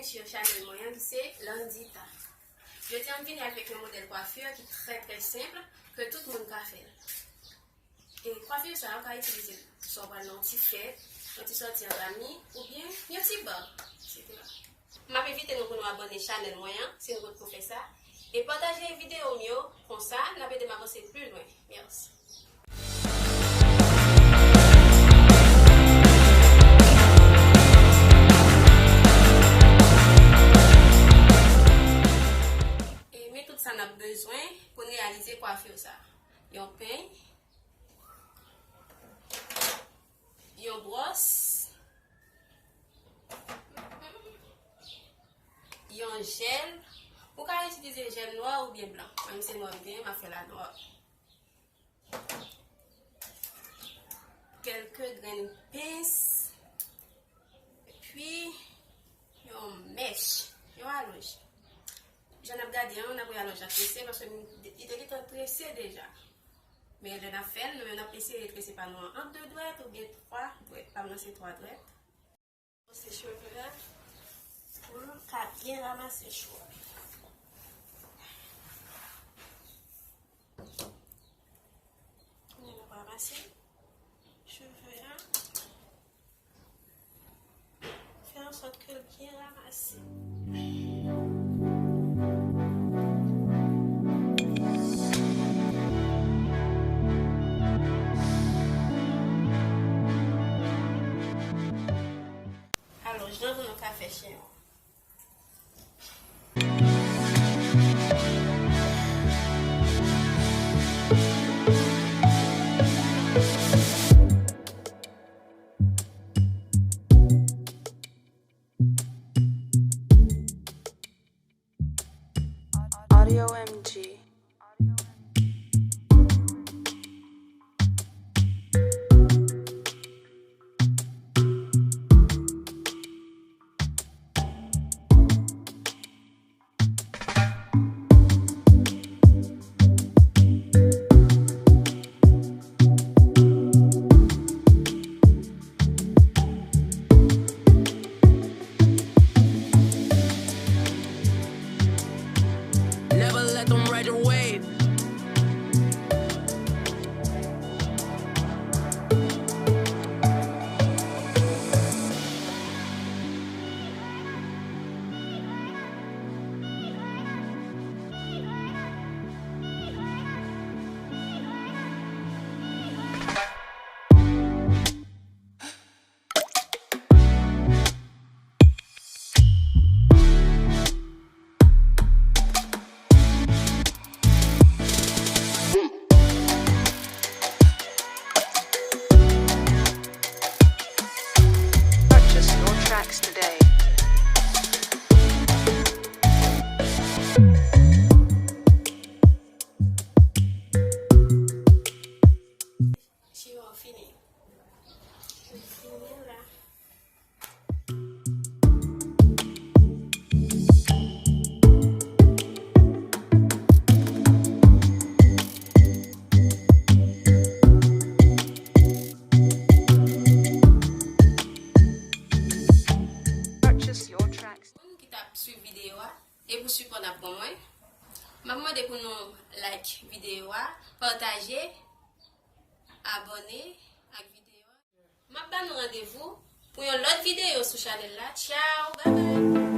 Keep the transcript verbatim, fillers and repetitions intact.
Sur chanèl mwen an ki se Landita. Jodi a m vini avèk yon modèl kwafi ki trè trè senp ke tout moun ka fè l. E kwafi sa a ou ka itilize l swa w pral nan yon ti fèt, yon ti sòti ant zanmi, oubyen yon ti ba, etsetera. M ap envite nou pou nou abòne chanèl mwen an si nou potko fè sa, e pataje videyo m yo, konsa n ap ede m avanse pi lwen. Mèsi. E men tout sa n ap bezwen pou n reyalize kwafi sa. Yon peny, yon bwòs, yon jèl. Ou ka itilize jèl nwa oubyen blan. Mwen se nwa m genyen, m ap fè l a nwa. Kèlke grenn pens, epi yon mèch, yon alonj. Jan n ap gade an, n ap wè alonj la trese, paske m, li te gentan trese deja. Men lè n ap fè l, nou menm n ap eseye trese pa nou an ant de dwèt oubyen twa dwèt. Pa m nan se twa dwèt. Se cheve a pou l ka byen ranmase cho a. Kounye a n ap ranmase cheve a. Fè an sòt ke l byen ranmase. Alò, jan pou nou ka fè chen an. Audio M G. Never let them ride your wave. Purchase your tracks today. Chiman fini. Fini la. Purchase your tracks. Moun ki t ap swiv videyo a, e pou sipò n ap ban mwen, m ap mande pou nou like videyo a, pataje, abòne ak videyo a. M ap ba nou randevou pou yon lòt videyo sou chanèl la. Tchaw, babay!